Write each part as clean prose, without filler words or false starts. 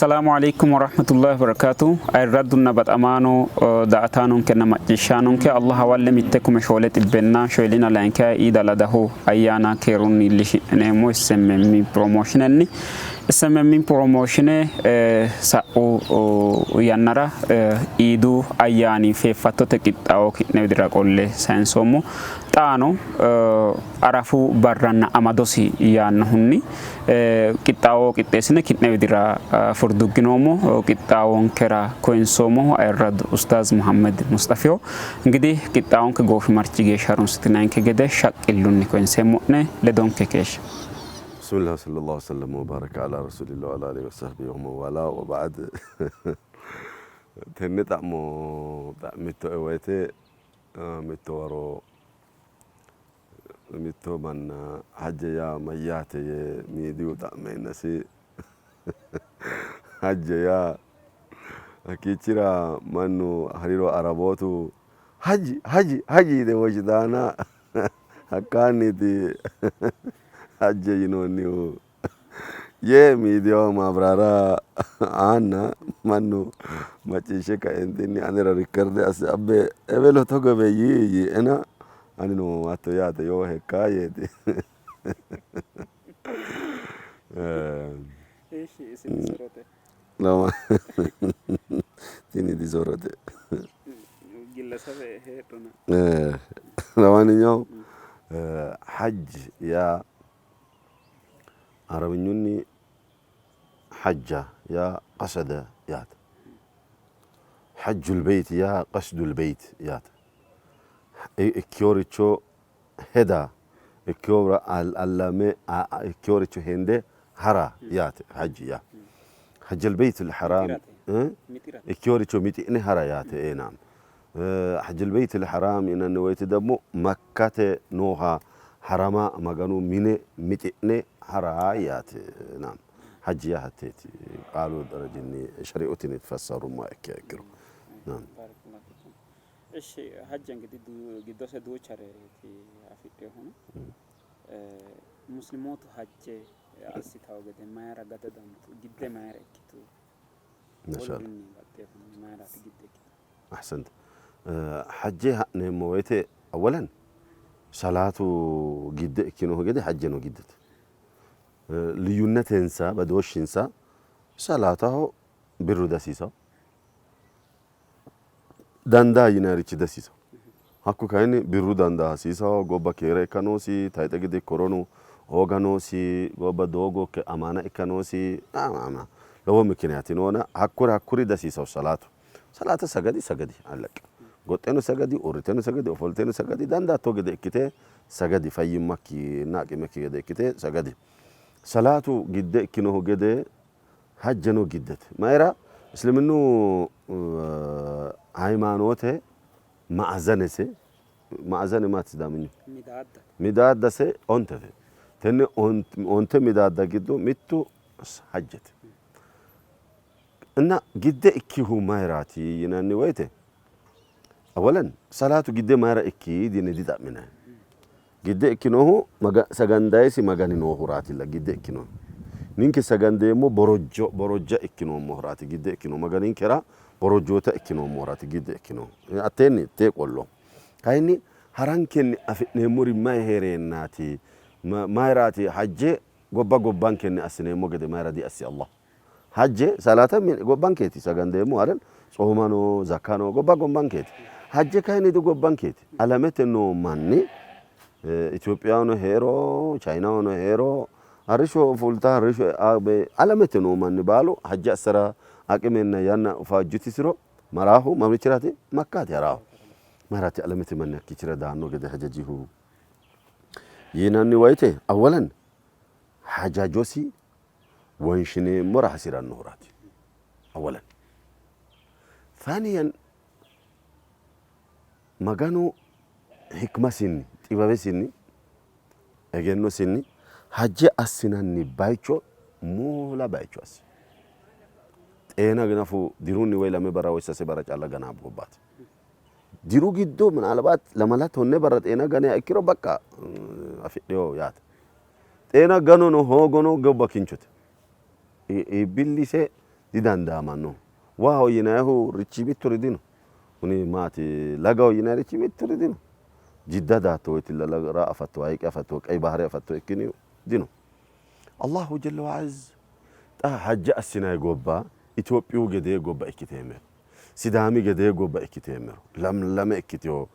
Assalamu alaikum warahmatullahi wabarakatuh. Ayirraddunna baxamaano daa''ataanonkenna macciishshaanonke Allah hawalle 1442 Iid al Adahu ayyaana keerunni iillishi'neemmo SMM Promotionenni. SMM Promotione sa'u yannara Iidu ayyaani feeffattote qixxaawo ki'ne widira qolle sayinsoommo. Xaano Arafu barranna amadosi yaannohunni qixxaawo qixxeessine ki'ne widira furdugginoommo. Qixxaawonkera koyinsoommohu ayirradu Ustaaz Muhammed Musxafiho. Ingidihi qixxaawonke goofimarchi geeshsha harunsitinanke gede shaqqillunni koyinseemmo'ne. Ledonke keeshshe. Bismillah sallallahu wasallam wa baraka ala rasulillah wa ala alihi wa sahbihi wa man wala wa ba'd. Tenne xa'mo xa'mittoe woyte mitto waro Mitto manna hajje yaa mayyaate yee miidiyu xa'meennasi hajje yaa hakkiichira mannu hariro Arabootu haji haji haji yite woshshitaana hakkaanniiti hajje yinoonnihu yee miidiyaho maabiraara aanna mannu macciishshe kaeentinni anera rikkerde asse abbe ewelo togowe yii yiiena anino hatto yaate yoo hekkaa yeeti. Tini disorote. ለማንኛውም ሐጅ ያ አረብኙኒ ሐጃ ያ ቀሰደ ያት ሐጁል በይት ያ ቀስዱል በይት ያት ikkiyoricho heda ikkiyora allame ikkiyoricho hende hara yaate hajji yaa ሐጀል በይት ልሐራም ikkiyoricho mixi'ne hara yaate ee naam ሐጀል በይት ልሐራም yinanni woyte ደግሞ makkate nooha harama maganu mine mixi'ne hara yaate naam hajji yaa hatteeti qaalu darajinni shari'utinni fassarummoha ikkiha ikkiro naam. Ishi hajja እንግዲህ giddose duuchareeti afidhinohu. Muslimootu hajje assitawo gede mayira gadadantu? Gidde mayira ikkitu? Wolurinni baxxinohunni mayiraati gidde ikkitu? Ahsent. Hajje ha'neemmo woyte awalan salaatu gidde ikkinohu gede hajjeno giddete. Liyunnetensa badooshshinsa salaataho birru dihasiisanno. Dandaa yinannirichi dihasiisanno. Hakku kayinni birru dandaa hasiisanno, gobba keere ikka noosi, tayixe gede koronu hooga noosi, gobba doogo amaana ikka noosi, lowo mikiniyaati noona hakkuri hakkuri dihasiisanno salaatu. Salaata sagadi sagadi aleqe. Goxxeno sagadi, uurriteno sagadi, ofolteno sagadi, dandaatto gede ikkite sagadi, fayyimmakkinna aqimekki gede ikkite sagadi. Salaatu gidde ikkinohu gede hajjeno giddete. Mayira? Isliminnu hayimaanoote ma'azanese, ma'azane maati Sidaaminyu? Midaaddate. Midaaddase ontete. Tenne onte midaadda giddo mittu hajjete. Inna gidde ikkihu mayiraati yinanni woyite, awalan salaatu gidde mayira ikki yine dixa'minanni. Gidde ikkinohu sagandayisi Magani noohuraatilla gidde ikkinohu. Ninke sagandeemmo borojjo borojja ikkinoommohuraati gidde ikkinohu. Maganinkera borojjoota ikkinoommohuraati gidde ikkinohu. Hatteenni tee qollo. Kayinni harankenni afi'neemmori mayi hee'reennaati? Mayiraati hajje gobba gobbankenni assineemmo gede mayira diassi Allah? Hajje salaata gobbankeeti sagandeemmo አይደል? Tsoomano zakano gobba gobbankeeti. Hajje kayinni digobbankeeti. Alamete noo manni Itophiyahono hee'ro Chayinahono hee'ro arrishsho fulta arrishsho e'a alamete noo manni baalu hajje assara aqimenna yanna fajjitisiro maraahu mamichiraati? Makkaati haraahu. Mayiraati alamete manni hakkiichira daanno gede hajajihu yinanni woyte awalan hajajosi wonshineemmora hasi'rannohuraati. Awalan. Thaniyan Maganu hikmasinni, xiwawesinni, egennosinni hajje assinanni bayicho moola bayicho assi. Xeena nafu dirunni woy lame barra woy sase barra calla gana gobbaati. Diru giddo minaalbaat lamala tonne barra xeena ganiha ikkiro baqqa afidhino yaate. Xeena ganono hoogono gobba kinchote. Iibbillise Didandaamannoho. Waaho yinannihu richi mitturi dino. Kuni maati lagaho yinannirichi mitturi dino. Jidda daatto woytilla laga afatto, hayiqe afatto, qeyi bahare afatto ikkini dino. Allahu jalla wa azz xa hajja assinanni gobba Itophiyu gedee gobba ikkiteemmero, Sidaami gedee gobba ikkiteemmero, lamlame ikkitewo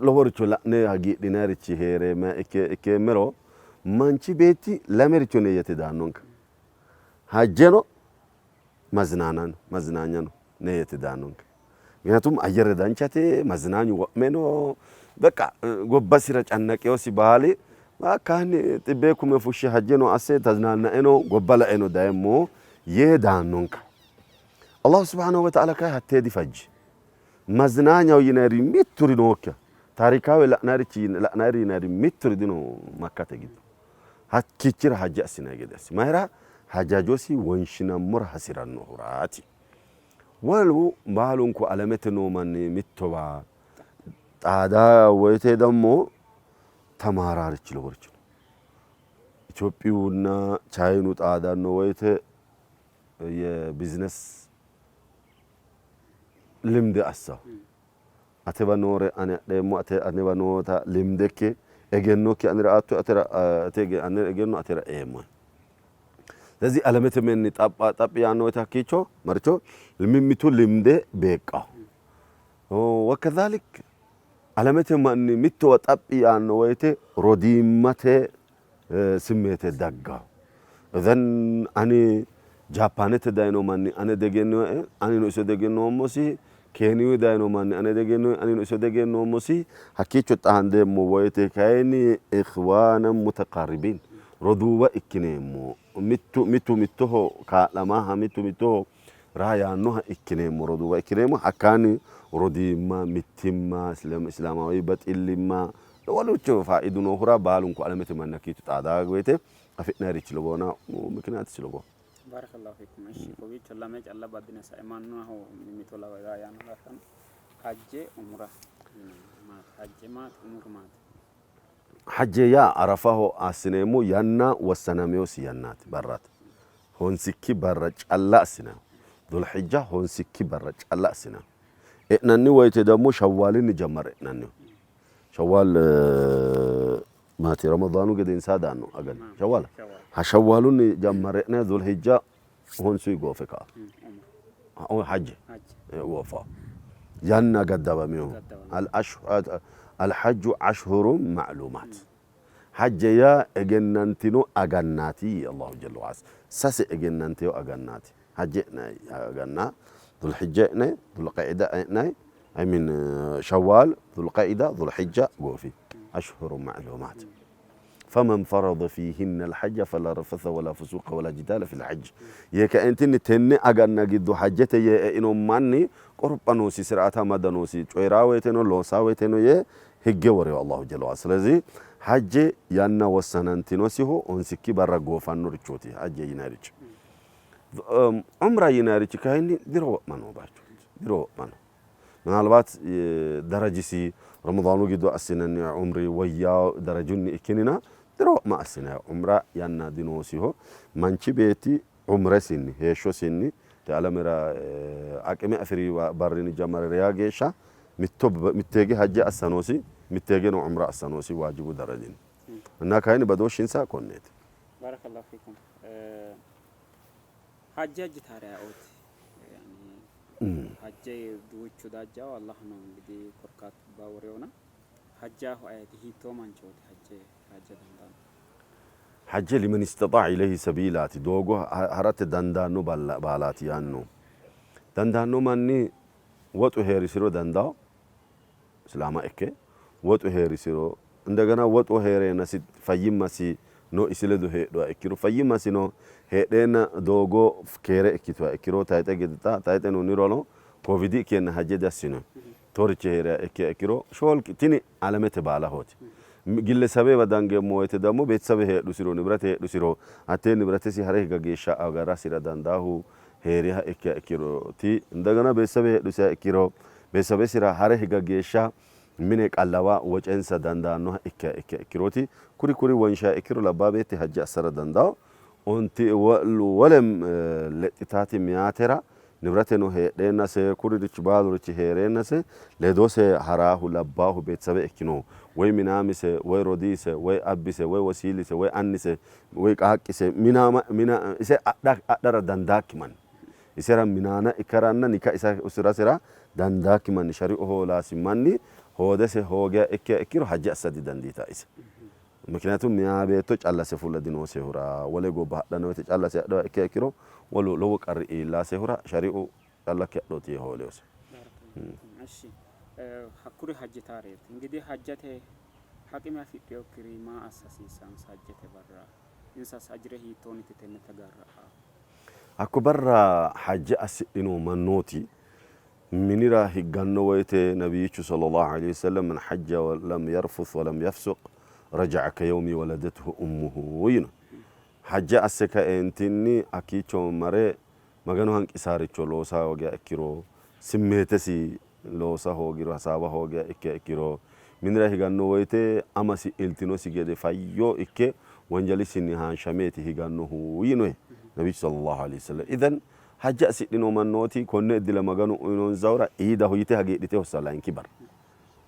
loworicho la'ne hagiidhinannirichi hee'reemmeha ikkeemmero manchi beetti lamericho neyyete daannonka. Hajjeno mazinaanano mazinaanyano neyyete daannonka. ምክንያቱም አየር danchate mazinaanyu wo'me no በቃ gobbasira cannaqeyosi baali hakkaanni xibbee kume fushshe hajjeno asse taznaannaeno gobba laeno dayemmo yee daannonka. Allahu subhanahu wa ta'ala kayi hattee difajji. Mazinaanyaho yinayiri mitturi nookkiha taarikaawe la'nayirichi la'nayiri yinayiri mitturi dino Makkate giddo. Hakkiichira hajje assinayi gede assi. Mayira hajajosi wonshinammora hasi'rannohuraati. Wolu baalunku alamete noo manni mittowa xaadaa woyite ደግሞ ተማራሪች loworichi no. Itophiyunna Chayinu xaadanno woyite የቢዝነስ ልምድ assawo. Atewa noore ani adheemmo, ate anewa noota limdekki egennokki anera aattoe, atera ate ane egenno atera eemmohe. ስለዚህ alamete manni xaphi yaanno woyte hakkiicho maricho mimmitu limde beeqqawo. ወከዛሊክ alamete manni mittowa xaphi yaanno woyte rodiimmate simmeete daggawo. Then ani Jaappaanete dayino manni ane diegennoe, anino iso diegennoommosi. Keeniyu dayino manni ane diegennoe, anino iso diegennoommosi. Hakkiicho xaandeemmo woyte kayinni ikhwaanan mutaqaaribiin roduuwa ikkineemmo. Mittu mittu mittoho kaa'lamaha mittu mittoho raa yaannoha ikkineemmo roduuwa ikkineemmo. Hakkaanni rodiimma, mittimma, islaamawi baxillimma loworicho faa'idu noohura baalunku alamete manni hakkiicho xaadaa woyte afi'nayirichi lowohona mikinaatisi lowoho. Barakallahu fiikum. Ishi kowiicho lame calla baddine sae mannaho mimmito lawa yaanno lattano hajje umra maati? Hajje maati? Umru maati? Hajje yaa Arafaho assineemmo yanna wossanameyosi yannaati barraati. Honsikki barra calla assinanni. Dhulhijja honsikki barra calla assinanni. E'nanni woyte ደግሞ ሸዋልን ጀመረ e'nannihu. Shawwaal maati Ramadaanu gedensaa daanno agani Shawwaala. Shawwaalunni jammare e'ne Dhulhijja honsuyi goofe ka'a. Hajje goofa. Yanna gaddabaminohu. Alhajju ashhurun ma'luumaat. Hajje yaa egennantino agannaati Allahu jalla wa azza. Sase egennantino agannaati. Hajje e'nayi aganna Dhulhijja e'nayi Dhulqa'ida e'nayi I mean Shawwal, Dhulqa'ida, Dhulhijja goofi. Ashhurun ma'luumaat. فمن فرض فيهن الحج فلا رفث ولا فسوق ولا جدال في الحج yee kaentinni tenne aganna giddo hajjete yee eino manni qoropha noosi, ስርዓት amada noosi, coyi'raa woyteno loosaa woyteno yee higge worino Allahu jalla wa ስለዚህ hajje yanna wossanantinosihu honsikki barra goofannorichooti hajje yinayirichi. Umra yinayirichi kayinni diro wo'ma noo bayichooti. Diro wo'ma no. ምናልባት ደረጅሲ ረመዳኑ giddo assinanni umri woyyaa darajunni ikkinina diro wo'ma assinanni umra yanna dinoosiho. Manchi beetti umresinni heeshshosinni te alamera aqime afiri barrini jammare reya geeshsha mitto mitteege hajje assa noosi mitteegeno umra assa noosi waajibu darajinni እና kayinni badooshshinsa konneeti. Barakallahu fiikum. Hajje hajjitaari ayeooti? Hajje duuchu dajjawo Allah ነው እንግዲህ korkaatu baworeona hajjaaho ayeti hiittoo manchooti hajje hajja dandaanno? Hajje liman istaxaa ilayhi sabiilaati doogo harate dandaanno baalaati yaanno. Dandaanno manni woxu heerisiro dandawo islaama ikke woxu heerisiro እንደገና woxu heereennasi fayyimmasi no isi ledo heedhuha ikkiro fayyimmasino heedheenna doogo keere ikkituha ikkiro tayixe gede xa tayixe nonirono koovidi ikkeenna hajje diassinoyi torichi heeriha ikkiha ikkiro shoolki tini alamete baalahooti. Gillesabewa dangeemmo woyte ደግሞ ቤተሰብ heedhusiro nibirate heedhusiro hattee nibiratesi hare higa geeshsha agarasira dandaahu heeriha ikkiha ikkirooti እንደገና ቤተሰብ heedhusiha ikkiro ቤተሰብesira hare higa geeshsha mine qallawa wocensa dandaannoha ikkiha ikkiha ikkirooti kuri kuri wonshiha ikkiro labbaa beetti hajje assara dandawo. Onti wole lexxitaati meyaatera nibrateno heedheennase kuririchi baalurichi hee'reennase ledose haraahu labbaahu beetesawe ikkinohu woy minaamise woy rodiise woy abbise woy wosiilise woy annise woy qaaqqise minaama mina ise adha adhara dandaakki manni isera minaana ikkaranna nika isa usirasera dandaakki manni shari'u hoolaasi manni hoodese hoogiha ikkiha ikkiro hajje assa didandiitanno ise. Mikiniyatum meyaa beetto callase fula dinoosehura, wole gobba hadhanno woyte callase hadhuha ikkiha ikkiro wolu lowo qarri iillasehura shari'u callakki hadhooti yee hoolinose. Eshi hakkuri hajjitaareeti. Ingidihi hajjate haqime afidhinokkiri maa assa hasiissansa hajjete barra? Insas ajire hiittoonniti tenne tagarra''a? Hakko barra hajje assidhino mannooti minira higganno woyte Nabiyyichu sallallahu aleyhi wa sallam man hajja wa lam yarfuth wa lam yafsuq raja'a ka yawmi waladathu ummuhu yino. Hajja asse kaeentinni hakkiicho mare Magano hanqisaaricho loosa hoogiha ikkiro, simmeetesi loosa hoogiro, hasaawa hoogiha ikkiha ikkiro, minira higanno woyte amasi iltinosi gede fayyo ikke wonjalisinni haanshameeti higannohu yinoe Nabiyyichu sallallahu aleyhi wa sallam. Idan Hajja assidhino mannooti konne iddila Maganu uyinonsahura Iidaho yite hagiidhite hossanno layinki barra.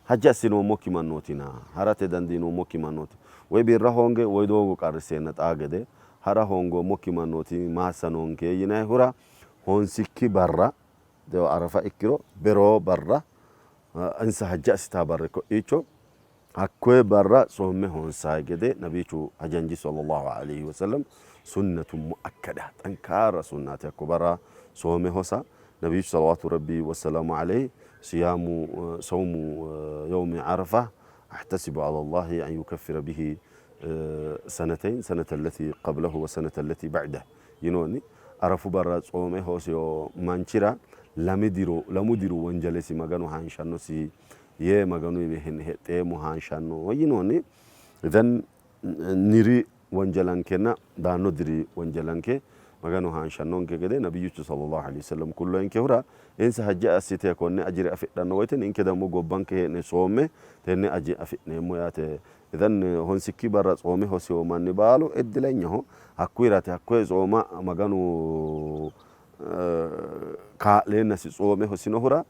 Hajja assinoommokki mannootina, ha'rate dandiinoommokki mannooti, woy birra hoonge woy doogo qarrisseenna xaa gede ha'ra hoongoommokki mannooti ma assa noonke yinayihura honsikki barra, Arafa ikkiro beroo barra, insa hajja assitaa barri ko'iicho Hakkoye barra tsoomme honsayi gede Nabiyichu hajanji sallallahu aleyhi wa sallam sunnatun muakkada xankaarra sunnaati hakko barra soome hosa Nabiyichu salawaatu rabbi wa salaamu aleyhi siyaamu sawmu yawmi arafa ahtasibu ala Allahi an yukaffira bihi sanatayn sanata allati qablahu wa sanata allati ba'dah yinoonni. Arafu barra tsoome hosiyo manchira lame diro lamu diru wonjalesi Maganu haanshannosi yee Maganuwiinni hexxeemmo haanshanno yinoonni. Then niri wonjalankenna daanno diri wonjalanke Maganu haanshannonke gede Nabiyyichu sallallahu alaihi wasallam kulloyinkehura insa hajje assite konne ajire afidhanno woyte ninke dammo gobbanke hee'ne soomme tenne aje afi'neemmo yaate. Then honsikki barra tsoome hosiyo manni baalu iddilenyaho. Hakkuyirati hakkoye tsooma Maganu kaa'leennasi tsoome hosinohura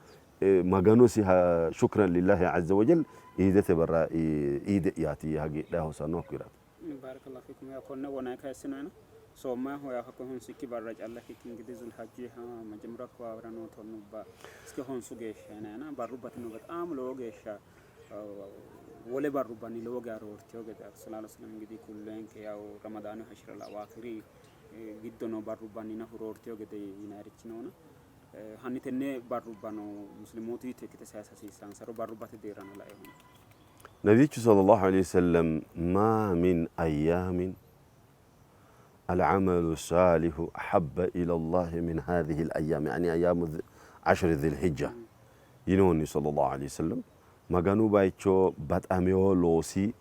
Maganosi shukran lillahi azza wa jal iidete barra iide'yaati yee hagiidhayi hosanno hakkuyiraati. Baarakallahu fiikum yaa konne wonay kayissinoena soommayihu yaa hakko honsikki barra calla ikkikki ingidihi zulhajjiha majamura akkawaawira noo tonnubba iske honsu geeshsha yinayina barrubbatino bexaam lowo geeshsha wole barrubbanni lowo geya roorteyo gede sallallahu alaihi wasallam ingidihi kullenke yaw ramadaanu hashira al-awakhiri giddo noo barrubbanni nafu roorteyo gede yinayirichi noona Hanni tenne barrubbano Muslimootu hiitto ikkite sayisa hasiissaansaro barrubbate deerrano lainohunni. Nabiyichu sallallahu aleyhi wasallam maa min ayyaamin al-amalu saalihu ahabba ila Allahi min haadhihi al-ayyaam yaani ayyaamu ashri dhil-hijja yinoonni sallallahu aleyhi wasallam Maganu bayicho baxamino loosi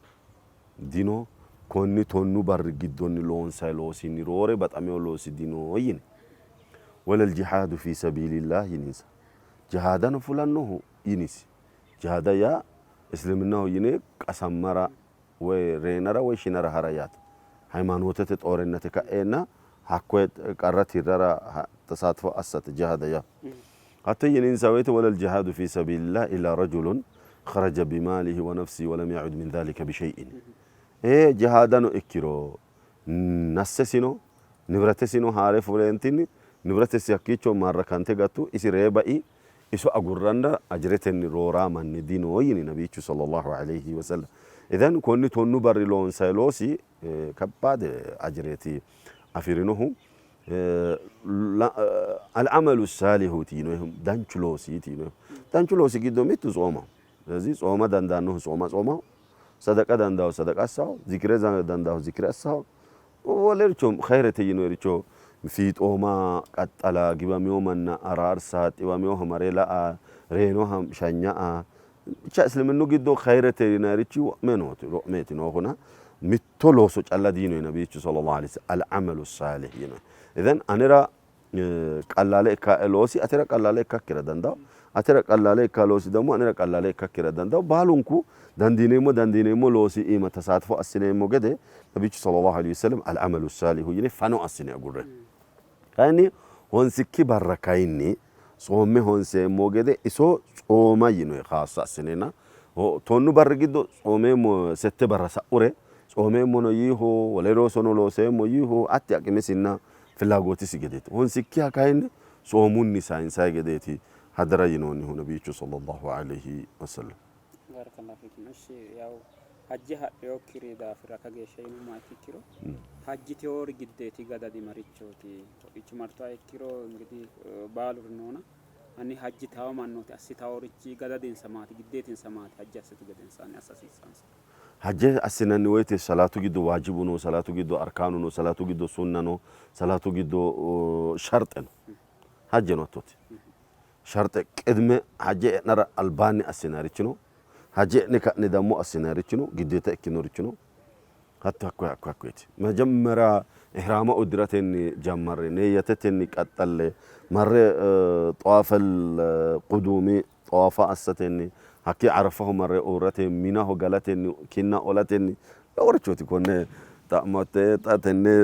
dino, konni tonnu barri giddonni loonsanni loosinni roore baxamino loosi dino yini. Walal jihaadu fii sabiilillaah yininsa. Jihaadano fulannohu yinisi. Jihaada yaa isliminnaho yine qasammara woy reenara woy shinara hara yaate. Hayimaanootete xoorennate ka'eenna hakkoye qarra tirrara tasaatfo assate jihaada yaa. Hatto yininsa woyte walal jihaadu fii sabiilillaah illaa rajulun kharaja bimaalihi wa nafsihi wa lam ya'ud min dhaalika bishay'in. Ee jihaadano ikkiro nassesino nibratesino haa're fuleentinni nibratesi hakkiicho maarrakante gattu, isi ree bai, iso agurranna ajiretenni rooraa manni dino yini Nabiyichu sallallahu aleyhi wa sallam. Idan konni tonnu barri loonsayi loosi kabbaade ajireeti afi'rinohu. Al-amalu saalihuti yinoyihu danchu loosiiti yinoyihu. Danchu loosi giddo mittu tsoomaho. ስለዚህ tsooma dandaannohu tsooma tsoomaho, sadaqa dandaahu sadaqa assaho, zikire dandaahu zikire assaho, wolericho khayrete yinoyiricho fiixooma qaxxala, giwamino manna araarsa, xiwaminoha mare la'a, reyinoha shanya'a, bicha isliminnu giddo khayrete yinayirichi wo'me nooti wo'meeti noohuna mitto looso calla diino nabiyyichu sallallahu alaihi wasallam al-amalu saalih yino. Idan anera qallaale ikkae loosi atera qallaale ikkakkira dandawo. Atera qallaale ikka loosi ደግሞ anera qallaale ikkakkira dandawo baalunku dandiineemmo loosi iima tasaatfo assineemmo gede nabichu sallallahu alaihi wasallam al-amalu salihu yine fano assine agurre. Kayinni honsikki barra kayinni tsoomme honseemmo gede iso tsooma yinoyi khaassa assineenna tonnu barri giddo tsoomeemmo sette barra sa'ure tsoomeemmono yiiho wole loosono looseemmo yiiho atti aqimesinna filagootisi gedeeti. Honsikkiha kayinni tsoomunni sayinsayi gedeeti hadara yinoonnihu nabichu sallallahu alaihi wasallam. Barakallahu fiikum. እሺ ያው hajji hadheyokkiri daafira kageeshsha yinummoha ikkiro hajjiteyoori giddeeti gadadi marichooti ko'icho martoha ikkiro እንግዲህ baaluri noona hanni hajjitawo mannooti assitaworichi gadadinsa maati giddeetinsa maati hajji assitu gedensaanni assa hasiissansa? Hajje assinanni woyte salatu giddo waajibu no, salatu giddo arkaanu no, salatu giddo sunna no, salatu giddo sharxe no. Hajje no hattooti. Sharxe qidme hajje e'nara albaanni assinarichi no, hajje e'ne ka'ne dammo assinarichi no, giddeeta ikkinorichi no. Hatto hakkoye hakkoye hakkoyeeti. መጀመሪያ ኢህራማ uddiratenni jammarre neeyyatetenni qaxxalle marre xawaafal quduumi xawaafa assatenni hakki arafaho marre uurrate minaho galatenni kinna olatenni loworichooti konne xa'mote xa tenne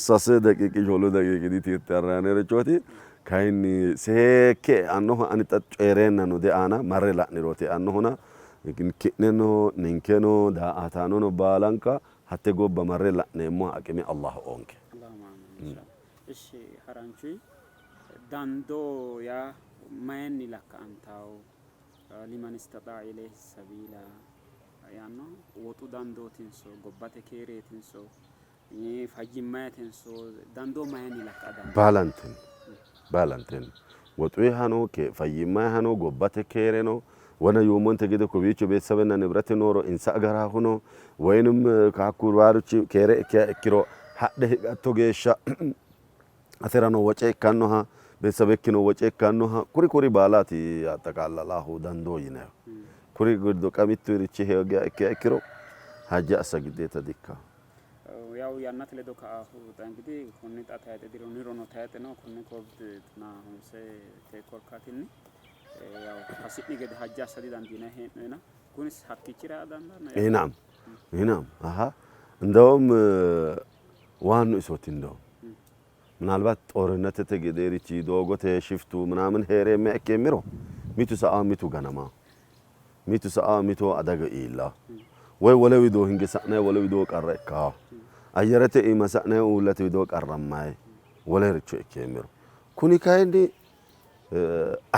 sase daqiiqi shoolu daqiiqi ditirtarraanerichooti kayinni seekke eannohu ani xa coyireennano deaana marre la'nirooti eannohuna ki'neno ninkeno daa''ataanono baalanka hatte gobba marre la'neemmoha aqime Allah oonke. Allahumma amiin inshallah. እሺ haranchuy dandoo yaa mayinni lakka'antawo liman istaxaa ilayhi sabiila yaanno woxu dandootinso gobbate keereetinso fayyimmayetinso dandoo mayinni lakka'a dandoo? Baalantenni baalantenni woxuyihano fayyimmayihano gobbate keereno wona yuummonte gede kowiicho beetsabenna nibrate nooro insa agaraahuno ወይንም kakku baarichi keere ikkiha ikkiro hadhe higatto geeshsha aterano woce ikkannoha beetsabekkino woce ikkannoha kuri kuri baalaati axaqallalahu dandoo yinayihu. Kuri giddo qamitturichi heegiha ikkiha ikkiro hajja assa giddeeta dikka. ያው yannate ledo ka'ahu xa እንግዲህ konni xa tayixe diro nirono tayixe no konni covid tonaa honse korkaatinni ያው hasi'ni gede hajja assa didandiinanni hee'noyina kunis hakkiichira dandaanno? ናም ናም አሀ እንደውም ዋኑ isooti እንደውም ምናልባት ጦርነትete gedeerichi doogote shiftu ምናምን heereemme ikkeemmero mitu sa'a mitu ganama mitu sa'a mitu adaga iilla woy wole widoo hinge sa'nayi wole widoo qarra ikkaa ayyerete iima sa'nayi uullate widoo qarrammayi wolericho ikkeemmero kuni kayinni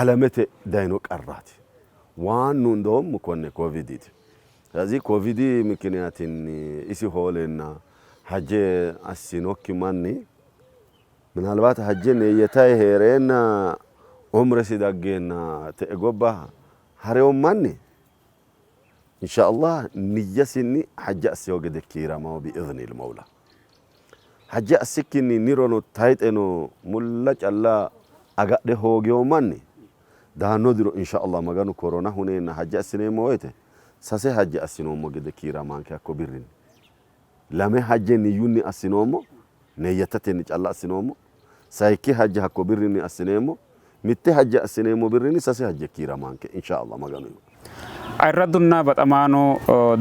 alamete dayino qarraati waannu እንደውም konne ኮቪዲiti. ስለዚህ ኮቪዲ ምክንያtinni isi hooleenna hajje assinokki manni ምናልባት hajje neeyyatayi heereenna umresi daggeenna te'e gobba hareyo manni inshallah niyyasinni hajje assiyo gede kiiramawo biiznil mawla. Hajje assikkinni nirono tayixeno mulla calla agadhe hoogiyo manni daanno diro inshallah maganu korona huneenna hajje assineemmo woyte sase hajje assinoommo gede kiiramanke hakko birrinni lame hajje niyyunni assinoommo neeyyatatenni calla assinoommo sayikki hajje hakko birrinni assineemmo mitte hajje assineemmo birrinni sase hajje kiiramanke inshallah maganu. Ayirraddunna baxamaano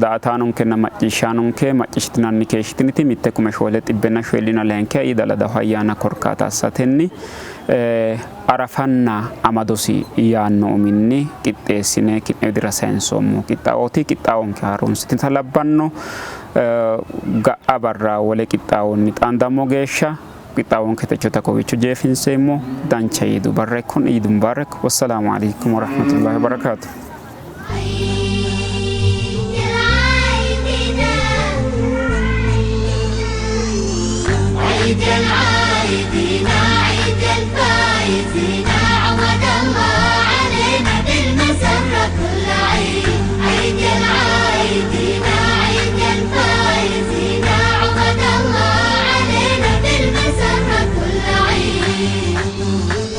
daa''ataanonkenna macciishshaanonke macciishshitinanni keeshshitiniti mitte kume shoole xibbenna shoolina layinkiha Iid al Adahu ayyaana korkaata assatenni arafanna amadosi yaanno uminni qixxeessine ki'ne widira sayinsoommo qixxaawooti. Qixxaawonke harunsitinota labbanno ga'a barra wole qixxaawonni xaandammo geeshsha qixxaawonke techota kowiicho jeefinseemmo. Dancha Iidu barra ikkon. Iidu Mubarak. Wassalaamu alaikum warahmatullahi wabarakaatu. عيد العايدين عيد الفايزين.